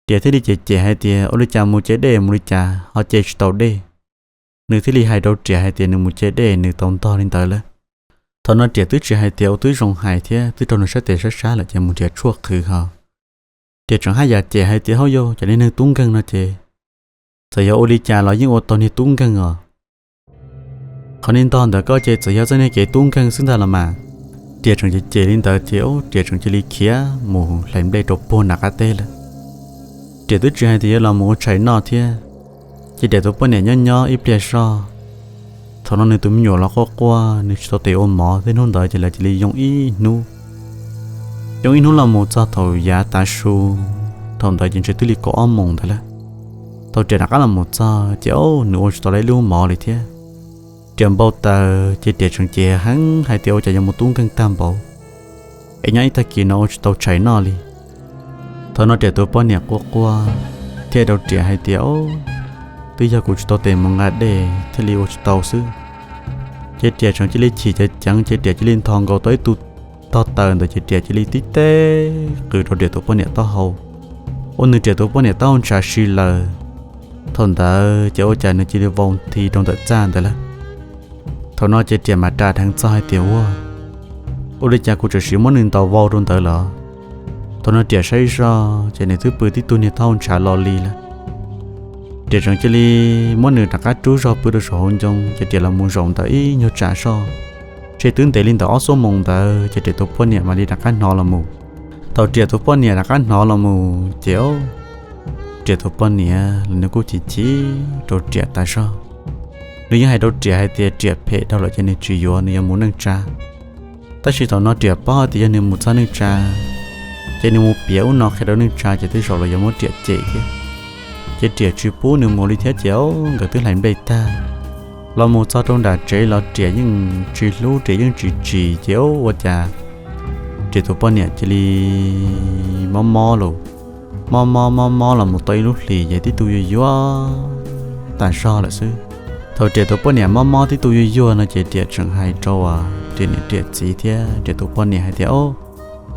Riam thiaj li cem cem hais tias, ua li cas mus ce dej mus li cas ho ce tsis tau dej. Nws thiaj li hais rau Riam hais tias nws mus ce dej nws tau ntog li ntawd lawm. Thaum no Riam twb tsis hais tias ua twb zoo hais thiab twb raug nws sab tes sab sab lawm ces mus nrhiav tshuaj qhwv ho. Riam tseem haj yam cem hais tias, hauj yauj, cov niag neeg tub nkeeg no ces txawm yog ua li cas los yeej ua tau niag tub nkeeg os. Qhov niag ntog ntawm koj ces txawm yog txoj niag kev tub nkeeg xwb ntag los mas. Riam tseem cem cem li ntawd ces Riam tseem cia li khiav mus hlais nplej rau puag nram qab teb lawm. Riam twb tsis hais tias yuav los mus ua tshais noj thiab. Ces Riam tus poj niam nyob nyob ib pliag zog, thaum no nws tus me nyuam los quaj quaj, nws tsis tau tes ua mov thiab, hnub ntawd ces lawv cia li yoo ib hnub. Yoo ib hnub los mus txog thaum yav tav su, thaum ntawd ces ntshe twb li kaum ob moos ntawd lawm. Thaum Riam rov qab los mus txog ces nws ua tsis tau lub mov li thiab. Riam npau taws ces Riam tseem cem heev hais tias ua cas yuav mus tub nkeeg tag npaum es nyob ib tag kis no ua tsis tau tshais noj li. Thaum no Riam tus poj niam quaj quaj thiaj rau Riam hais tias, o, twb yog kuv tsis tau tes mus nqa dej thiaj li ua tsis tau xwb. Ces Riam tseem cia li chim ceev ceev ces Riam cia li ntho nkaus tau ib tug tog taws ntawd ces Riam cia li tib teb qws rau Riam tus poj niam taub hau, ua nws Riam tus poj niam taub hau ntshav si lawm. Thaum ntawd ces ua cas nws cia li vau nthi rau ntawm txaj ntawd lawm. Thaum no ces Riam mam ras dheev txog hais tias, ua, ua li cas kuv tseem sim muab nws ntaus vau rau ntawd los? Thaum no Riam saib zoj ces nws twb pw tib tug niag taub hau ntshav lo li lawm. Riam tseem cia li muab nws rov qab rub zog pw rau saum hauv ncoo, ces Riam los mus zaum ntawm ib nyuag tsam zog. Ntshe twb ntev li ntawm ob xuab moos ntawd ces Riam tus poj niam mam li rov qab hnov los mus. Thaum Riam tus poj niam rov qab hnov los mus ces, Riam tus poj niam los nws kuj chim chim rau Riam tas zog. Nws yeej hais rau Riam hais tias Riam phem dhau lawm ces nws tsis yuav, nws yuav mus neej tsa. Tab sis thaum no Riam paub tias yog nws mus txog neej tsa, ces nws mus piav ub no qhia rau neej tsa ces tej zaum los yuav muab Riam cem thiab. Ces Riam tsis pub nws mus li thiab ces nkawd twb hlais nplej tag. Los mus txog rau nram tsev los Riam yeej tsis hlub, Riam yeej tsis tsim ces ua cas Riam tus poj niam cia li mob mob los, mob mob mob mob los mus tau ib lub hlis ces tib tug yuag yuag tas zog lawm xwb. Thaum Riam tus poj niam mob mob tib tug yuag yuag no ces Riam tseem hais rau Riam niam Riam txiv thiab Riam tus poj niam hais tias, Ob,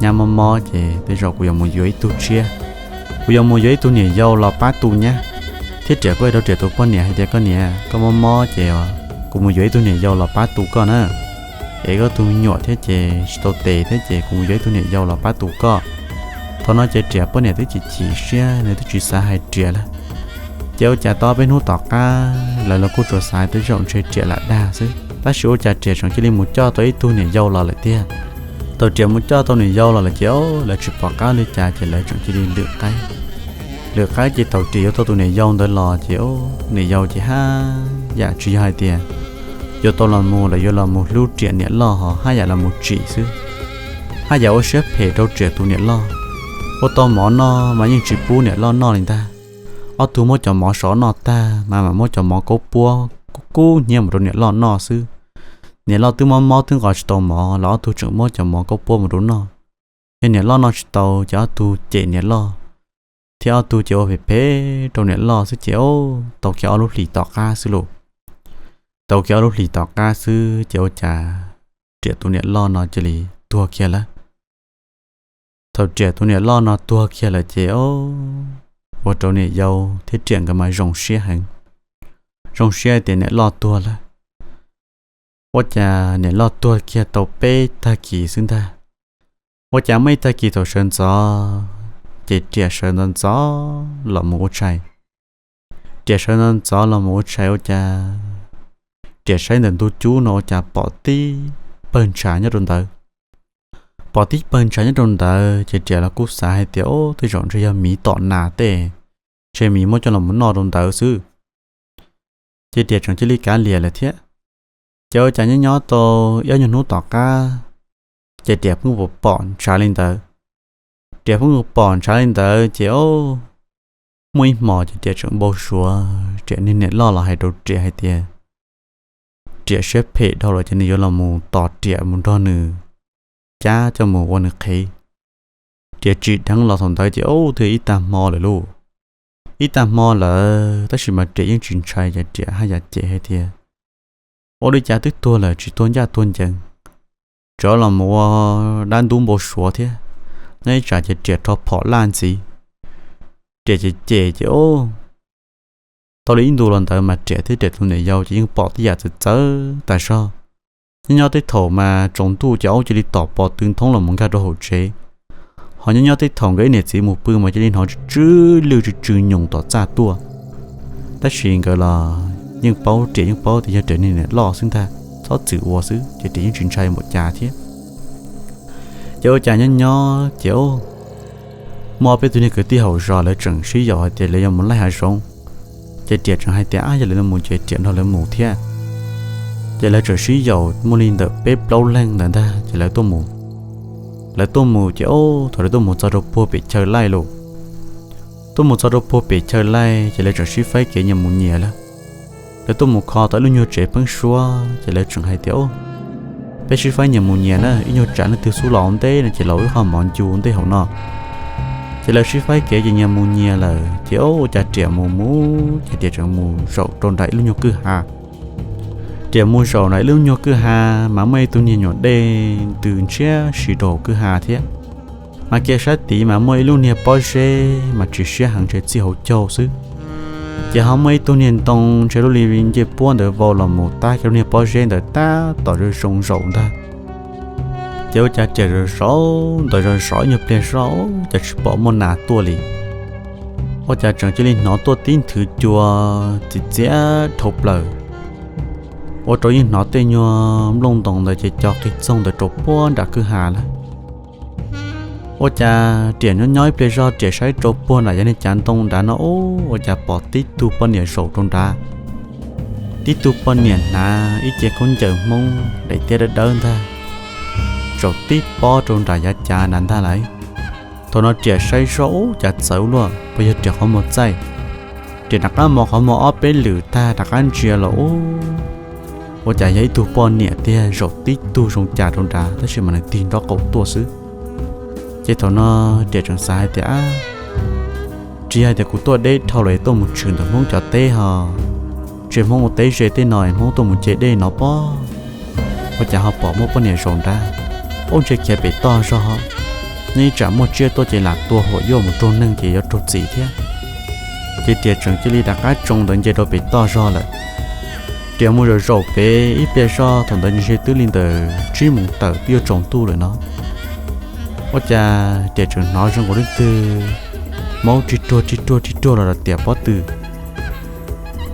nyab mob mob ces tej zaum kuv yuav mus yuav ib tug tshiab, kuv yuav mus yuav ib tug niam yau los pab tu nyab. Thiab Riam kuj hais rau Riam tus poj niam hais tias, Koj niam, koj mob mob ces kuv mus yuav ib tug niam yau los pab tu koj na. Es koj tus me nyuam thiab ces tsis tau tes thiab ces kuv mus yuav ib tug niam yau los pab tu koj. Thaum no ces Riam poj niam twb chim chim siab, nws twb tsis xav hais Riam lawm. Ces ua cas tau peb hnub tom qab lawv los kuj tsuas xav tias zaum ntshe Riam lam dag xwb, tab sis ua cas Riam tseem cia li mus coj tau ib tug niam yau los lawm tiag. Thaum Riam mus coj tau niam yau los lawm ces lawv tsis pom qab li cas ces lawv tseem cia li lwm qaib. Lwm qaib ces thaum Riam yuav tau tus niam yau ntawd los ces niam yau ces haj yam tsis yog hais tias yuav tau los mus, lawv yuav los mus hlub Riam niam loj, ho haj yam los mus tsim xwb. Haj yam ua siab phem rau Riam tus niam loj. Ua tau mov noj mas yeej tsis pub niam loj noj li ntag. Ob tug muab cov mov sov noj tag mas mam muab cov mov kaub puab kub kub hnyiab mus rau niam loj noj xwb. Niam loj twb mob mob twb nqos tsis tau mov los ob tug tseem muab cov mov kaub puab mus rau noj. Yog niam loj noj tsis tau ces ob tug cem niam loj, thiab ob tug ces ua phem phem rau niam loj xwb ces tau kiag ob lub hlis tom qab xwb lauj. Tau kiag ob lub hlis tom qab xwb ces ua cas Riam tus niam loj no cia li tuag kiag lawm. Thaum Riam tus niam loj no tuag kiag lawm ces ua rau niam yau thiab Riam nkawd mas zoo siab heev, zoo siab tias niam loj tuag lawm. Ua cas niam loj tuag kiag tau peb tag kis xwb ntag, ua cas muaj ib tag kis thaum sawv ntxov ces Riam sawv ntxov ntxov los mus ua tshais. Riam sawv ntxov ntxov los mus ua tshais ua cas Riam saib ntawm ntug cub no ua cas pom tib pawg ntshav nyob rau ntawd. Pom tib pawg ntshav nyob rau ntawd ces Riam los kuj xav hais tias, Ub, tej zaum ntshe yog miv tom nas tej, ntshe miv muab coj los mus noj rau ntawd xwb. Ces Riam tseem cia li kav liam lawm thiab. Ces ua cas nyob nyob tau ib ob nyuag hnub tom qab, ces Riam pheej pom ntshav li ntawd. Riam pheej pom ntshav li ntawd ces, o, muaj ib hmos ces Riam tseem npau suav Riam niag niam loj los hais rau Riam hais tias Riam siab phem dhau lawm ces nws yuav los mus tos Riam mus nrog nws cab coj mus ua nws qhev. Riam tsim dheev los thaum ntawd ces, o, twb ib tag hmo lawm lauj. Ib tag hmo lawm tab sis mas Riam yeej tsis ntshai ces Riam haj yam cem hais tias, Ua li cas twb tuag lawm tsis tuag ncaj tuag ncees, tseem los mus ua dab ntub npau suav thiab. Nyob ib tsam ces Riam rho phom laj ntxiv. Riam cem cem ces, o, tau li ib ntus los ntawd mas Riam thiab Riam tus niam yau ces yeej pom tej yam txawv txawv tas zog. Nyob nyob tej thaum mas tsaus ntuj ces aub cia li tom pos tw nthoob los mus nkag rau hauv tsev. Ho nyob nyob tej thaum nkawd ib niam txiv mus pw mas cia li hnov tsw tsw lwj tsw tsw nyoos tom txaj tuaj. Tab sis nkawd los yeej paub, Riam yeej paub tias yog Riam niag niam loj xwb ntag, txhob txwm ua xwb ces Riam yeej tsis ntshai npaum cas thiab. Ces ua cas nyob nyob ces, o, muaj peb tug niag kwv tij hauv zos lawv tseem sib yaum hais tias lawv yuav mus laij hav zoov. Ces Riam tseem hais tias, Ab, yog lawv mus ces Riam nrog lawv mus thiab. Ces lawv tseem sib yaum muaj li ntawm peb plaub leeg ntawd ntag ces lawv tuaj mus. Lawv tuaj mus ces, o, thaum lawv tuaj mus txog rau puag pem chaw laij lauj, tuaj mus txog rau puag pem chaw laij ces lawv tseem sib faib kev nyias mus nyias lawm. Lawv tuaj mus kho tau ib lub nyuag tsev pheeb suab ces lawv tseem hais tias, O, peb sib faib nyias mus nyias na, ib nyuag tsam leej twg xub los ua ntej no ces los ua ib qho mov ncu ntej hauv no. Ces lawv sib faib kev ces nyias mus nyias lawm ces, o, ua cas Riam mus mus ces Riam tseem mus zaum rau nram ib lub nyuag kwj ha. Riam mus zaum nram ib lub nyuag kwj ha mas muaj ib tug niag nyuam dej ntws ntshiab si rau hauv kwj ha thiab. Mas kiag sab tid mas muaj ib lub niag pob zeb mas tsis siab heev, ntshe txij hauv caug xwb. Ces ho muaj ib tug niag ntoo ntshe lub li ncej puab ntawd vau los mus tab kiag lub niag pob zeb ntawd tab tom zoo zoo zaum ntag. Ces ua cas Riam zaum zaum ntawd zaum zaum ib nyuag pliag zoj cas tsis pom muaj nas tuaj li. Ua cas tseem cia li hnov tuaj tib nthwv cua txiv txiav dhau plaws, ua rau yeej hnov tej nyuag nplooj ntoos ntawd ces co qig txoog ntawd rau puag nram kwj ha lawm. Ua cas Riam nyob nyob ib pliag zog Riam saib rau puag nram yav niag cav ntoo nrad no ub, ua cas pom tib tug poj niam zaum rau nrad. Tib tug poj niam hnav ib ce khaub ncaws Hmoob daim tiab dawb dawb ntag, zaum tib pob rau nram yav cav nrad ntag lauj. Thaum no Riam saib zoj ub cas txawv luaj, puas yog Riam qhov muag txaij. Riam rov qab mos qhov muag ob peb lwm tag rov qab ntsia los ub, ua cas yog ib tug poj niam tiag zaum tib tug zoo cas rau nrad tab sis mas nws tig nrob qaum tuaj xwb. Ces thaum no Riam tseem xav hais tias, tsis yog hais tias kuv tuaj deb dhau los tuaj mus tshwm ntawm Hmoob cov teb ho, ntshe Hmoob ua teb ze tej no es Hmoob tuaj mus ce dej no pob, ua cas ho pom muaj poj niam zaum nrad. Ub, ntshe khiav pem toj zog, neb tsam muaj tsiaj tuaj ces lam tua huam yuaj mus raug neeg ces yuav raug txim thiab. Ces Riam tseem cia li rov qab tsoo ntawd nce rau pem toj zog lawm. Riam mus zaum zaum pem ib pliag zog thaum ntawd ntshe twb li ntawm tsib moos tawm twb yuav tsaus ntuj lawm no. Ua cas Riam tseem hnov zoo nkaus leej twg maub rig ruag rig ruag rig ruag los rau Riam pob tw.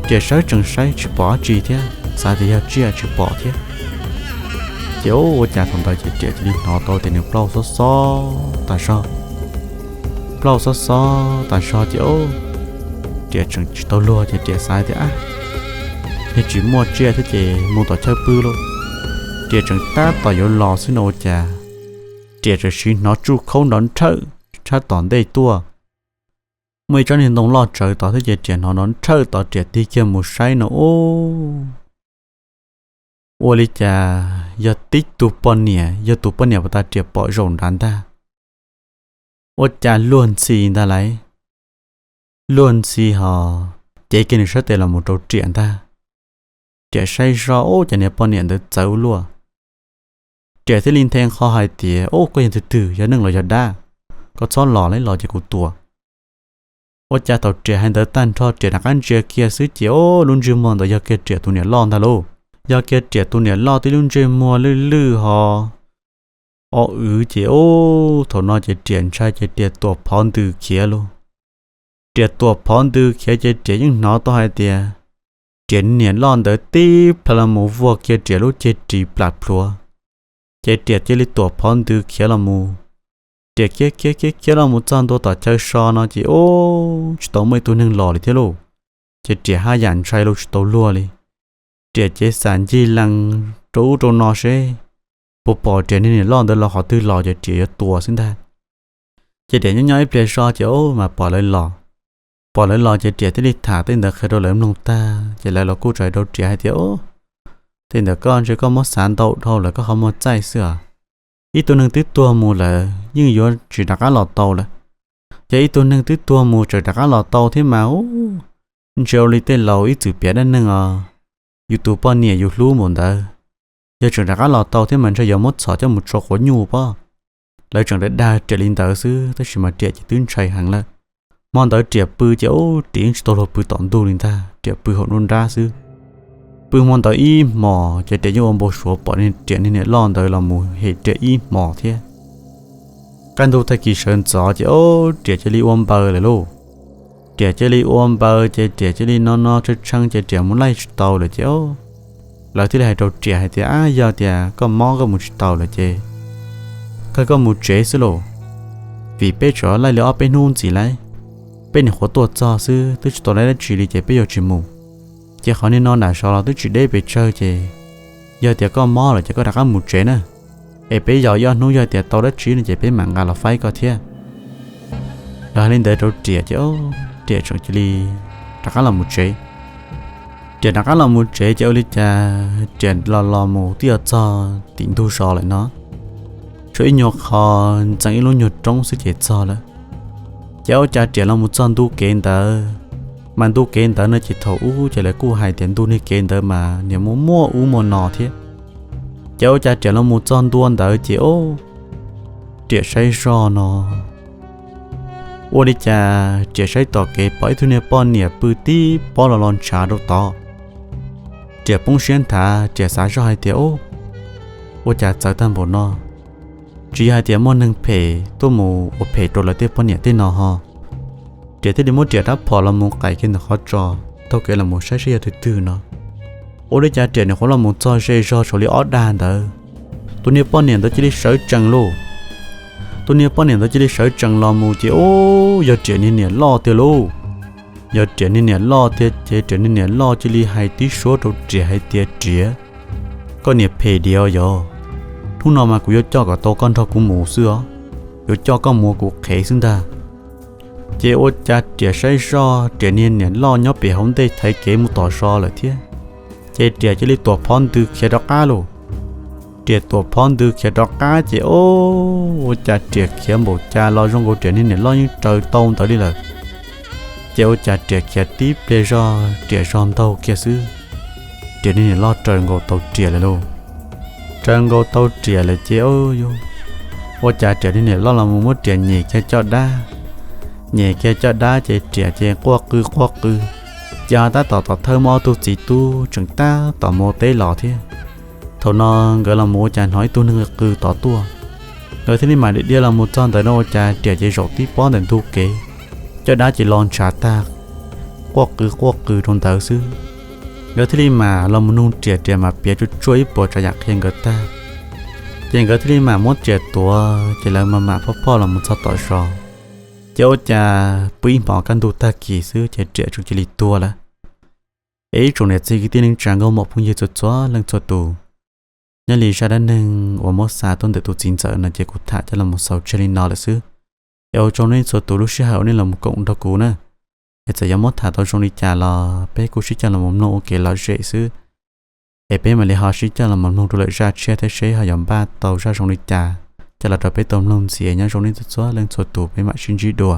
Riam sawv tsees saib tsis pom dab tsi thiab, xav tias yog tsiaj tsis pom thiab. Ces ua cas thaum ntawd ces Riam cia li hnov tau tias nws plaub xob xob tas zog. Plaub xob xob tas zog ces Riam tseem tsis tau luag ces Riam xav tias, ab, yog tsis muaj tsiaj thiab ces mus tom chaw pw lauj. Riam tseem tab tom yuav los xwb no ua cas Riam tseem hnov tsuj khaub nrov nrhawj tshab tom ntej tuaj. Muaj ib tsob niag ntoo loj tsawv tod thiab ces Riam hnov nrov nrhawj tod Riam tig kiag mus saib no ub, ua li cas yog tib tug poj niam, yog tus poj niam uas tas Riam pom zaum nrad ntag. Ua cas luag ntxhi ntag lauj. Luag ntxhi ho cev kiag nws sab tes los mus rau Riam ntag. Riam saib zoj ub, cas niag poj niam ntawd txawv luaj. Riam thiaj li nthe nqho hais tias, ub, koj yog tus twg, yog neeg los yog dab? Koj txhob los lauj, los ces kuv tua. Ua cas thaum Riam hais ntawd tag nrho Riam rov qab ntsia kiag xwb ces ub, lub ntsej muag ntawd yog kiag Riam tus niam loj ntag lauj. Yog kiag Riam tus niam loj tib lub ntsej muag lwj lwj ho o wv ces ub, thaum no ces Riam ntshai ces Riam tuam phov ntws khiav lauj. Riam tuam phov ntws khiav ces Riam yeej hnov tau hais tias Riam niam loj ntawd tib plhaw los mus vuag kiag Riam lub ceg ris plam plhuav. Ces Riam cia li tuam phov ntws khiav los mus. Riam khiav khiav khiav khiav los mus txog ntua tom chaw so no ces ub, tsis tau muaj ib tug neeg los li thiab lauj. Ces Riam haj yam ntshai lauj, tsis tau luag li. Riam cev xam ncig lees rau ub rau no seb puas pom Riam niag niam loj ntawd los qhov twg los ces Riam yuav tua xwb ntag. Ces Riam nyob nyob ib pliag zog ces ub, mas pom lawv los. Pom lawv los ces Riam thiaj li tham tej ntawd qhia rau lawv mloog tag ces lawv los kuj txawm hais rau Riam hais tias, ub, tej ntawd koj ntshe koj muab xav ntau dhau lawm, koj qhov muag txaij xwb os. Ib tug neeg twb tuag mus lawm yeej yuav tsis rov qab los tau lawm. Yog ib tug neeg twb tuag mus tseem rov qab los tau thiab mas ub, ntshe ua li tej laus ib txwm piav dab neeg os, yus tus poj niam yus hlub npaum ntawd, yog tseem rov qab los tau thiab mas ntshe yuav muab txhom coj mus tso quav nyuj pob. Lawv tseem dag dag Riam li ntawd xwb tab sis mas Riam ces twb ntshai heev lawm. Hmo ntawd Riam pw ces ub, Riam yeej tsis tau luag pw tom ntug li ntag, Riam pw hauv nruab nrab xwb. Pw hmo ntawd ib hmos ces Riam yeej ua npau suav pom Riam niag niam loj ntawd los mus hem Riam ib hmos thiab. Kaj ntug tag kis sawv ntxov ces ub, Riam cia li ua npaws lawm lauj. Riam cia li ua npaws ces Riam cia li no no tshee tshee ces Riam mus laij tsis tau lawm ces ub, lawv thiaj li hais rau Riam hais tias, ab, yog tias koj mob koj mus tsis tau lawm ces kawg koj mus tsev xwb lauj, vim peb tseem laij li ob peb hnub ntxiv lauj, peb nyuam qhuav tuaj txog xwb twb tsis tau laij dab tsi li ces peb yuav tsis mus. Ces qhov niag no nram zos los twb tsis deb pes tsawg ces yog tias koj mob lawm ces koj rov qab mus tsev na, es peb yos ib ob hnub yog tias tau dab tsi no ces peb mam nqa los faib koj thiab. Lawv hais li ntawd rau Riam ces Riam tseem cia li rov qab los mus tsev. Riam rov qab los mus tsev ces ua li cas Riam los los mus twb yuav txog tim ntug zos lawm no, tshuav ib nyuag qho ntxeev ib lub nyuag roob xwb ces txog lawm. Ces ua cas Riam los mus txog ntu kev ntawd, mas ntu kev ntawd no ces thaum ub ces lawv kuj hais tias ntu niag kev ntawd mas niam muaj muaj ub muaj no thiab. Ces ua cas Riam los mus txog ntua ntawd ces ub, Riam saib zoj no, ua li cas Riam saib tom kev pom ib tug niag poj niam pw tib pob los los ntshav rau tod. Riam poob siab nthav, Riam xav zoj hais tias, ub, ua cas txawv tag npaum no, tsis yog hais tias muaj neeg phem tuaj mus ua phem rau lawv tej poj niam tej no ho. Riam thiaj li muab Riam rab phom los mus qaim kiag ntawm qhov tsos taug kev los mus saib seb yog twg twg no. Ua li cas Riam nws qhuav los mus txog ze zog saum li ob dag ntawd, tus niag poj niam ntawd cia li sawv tsees lauj. Tus niag poj niam ntawd cia li sawv tsees los mus ces ub, yog Riam niag niam loj tiag lauj. Yog Riam niag niam loj tiag ces Riam niag niam loj cia li hais tib suab rau Riam hais tias, Riam, koj niam phem diav yog, hnub no mas kuv yuav coj kom tau koj nrog kuv mus xwb os, yuav coj koj mus ua kuv qhev xwb ntag. Ces ua cas Riam saib zoj Riam niag niam loj nyob pem hauv ntej thaiv kev mus tom zos lawm thiab, ces Riam cia li tuam phov ntws khiav rov qab lauj. Riam tuam phov ntws khiav rov qab ces ub, ua cas Riam khiav npaum cas los zoo nkaus Riam niag niam loj yeej raws tau ntawd li lawm. Ces ua cas Riam khiav tib pliag zog Riam zog ntaug kiag xwb, Riam niag niam loj raws nkaus tau Riam lawm lauj. Raws nkaus tau Riam lawm ces ub, ua cas Riam niag niam loj los mus muab Riam nyem kiag caj dab. Nyem kiag caj dab ces Riam ces quaj qw quaj qw, ces ho tab tom tom thawj muaj ob tug txiv tub tseem tab tom mus ua teb los thiab. Thaum no nkawd los mus ua cas hnov ib tug neeg qw tom tuaj. Nkawd thiaj li mam li dhia los mus txog ntawd no ua cas Riam ces zaum tib pob ntawm ntug kev, caj dab ces los ntshav tag, quaj qw quaj qw rau ntawd xwb. Nkawd thiaj li mam los mus nug Riam, Riam mam piav tsuaj tsuaj ib puas tsav yam qhia nkawd tag. Ces nkawd thiaj li mam muab Riam tuav ces lawv mam mam phoj phoj los mus txog tom zos. Ces ua cas pw ib hmos kaj ntug tag kis xwb ces Riam tseem cia li tuag lawm. Es ib tsoom niam txiv kwv tij neej tsa nkauj muam phooj ywg txhua txhua leej txhua tus, nyob li zaj dab neeg uas muab xa tuaj ntawm tus txiv ntxawm no ces kuv tham coj los mus xaus tseg li no lawm xwb. Es ua tsaug nej txhua tus lub sij hawm uas nej los mus koom nrog kuv na. Es txawm yuav muab tham tau zoo li cas los peb kuj sib coj los mus mloog ua kev lom zem xwb. Es peb mam li ho sib coj los mus mloog rau lwm zaj tshiab thiab seb ho yuav npaj tau zaj zoo li cas coj los rau peb tau mloog ntxiv. Nyob zoo nej txhua txhua leej txhua tus, peb mam sib ntsib dua.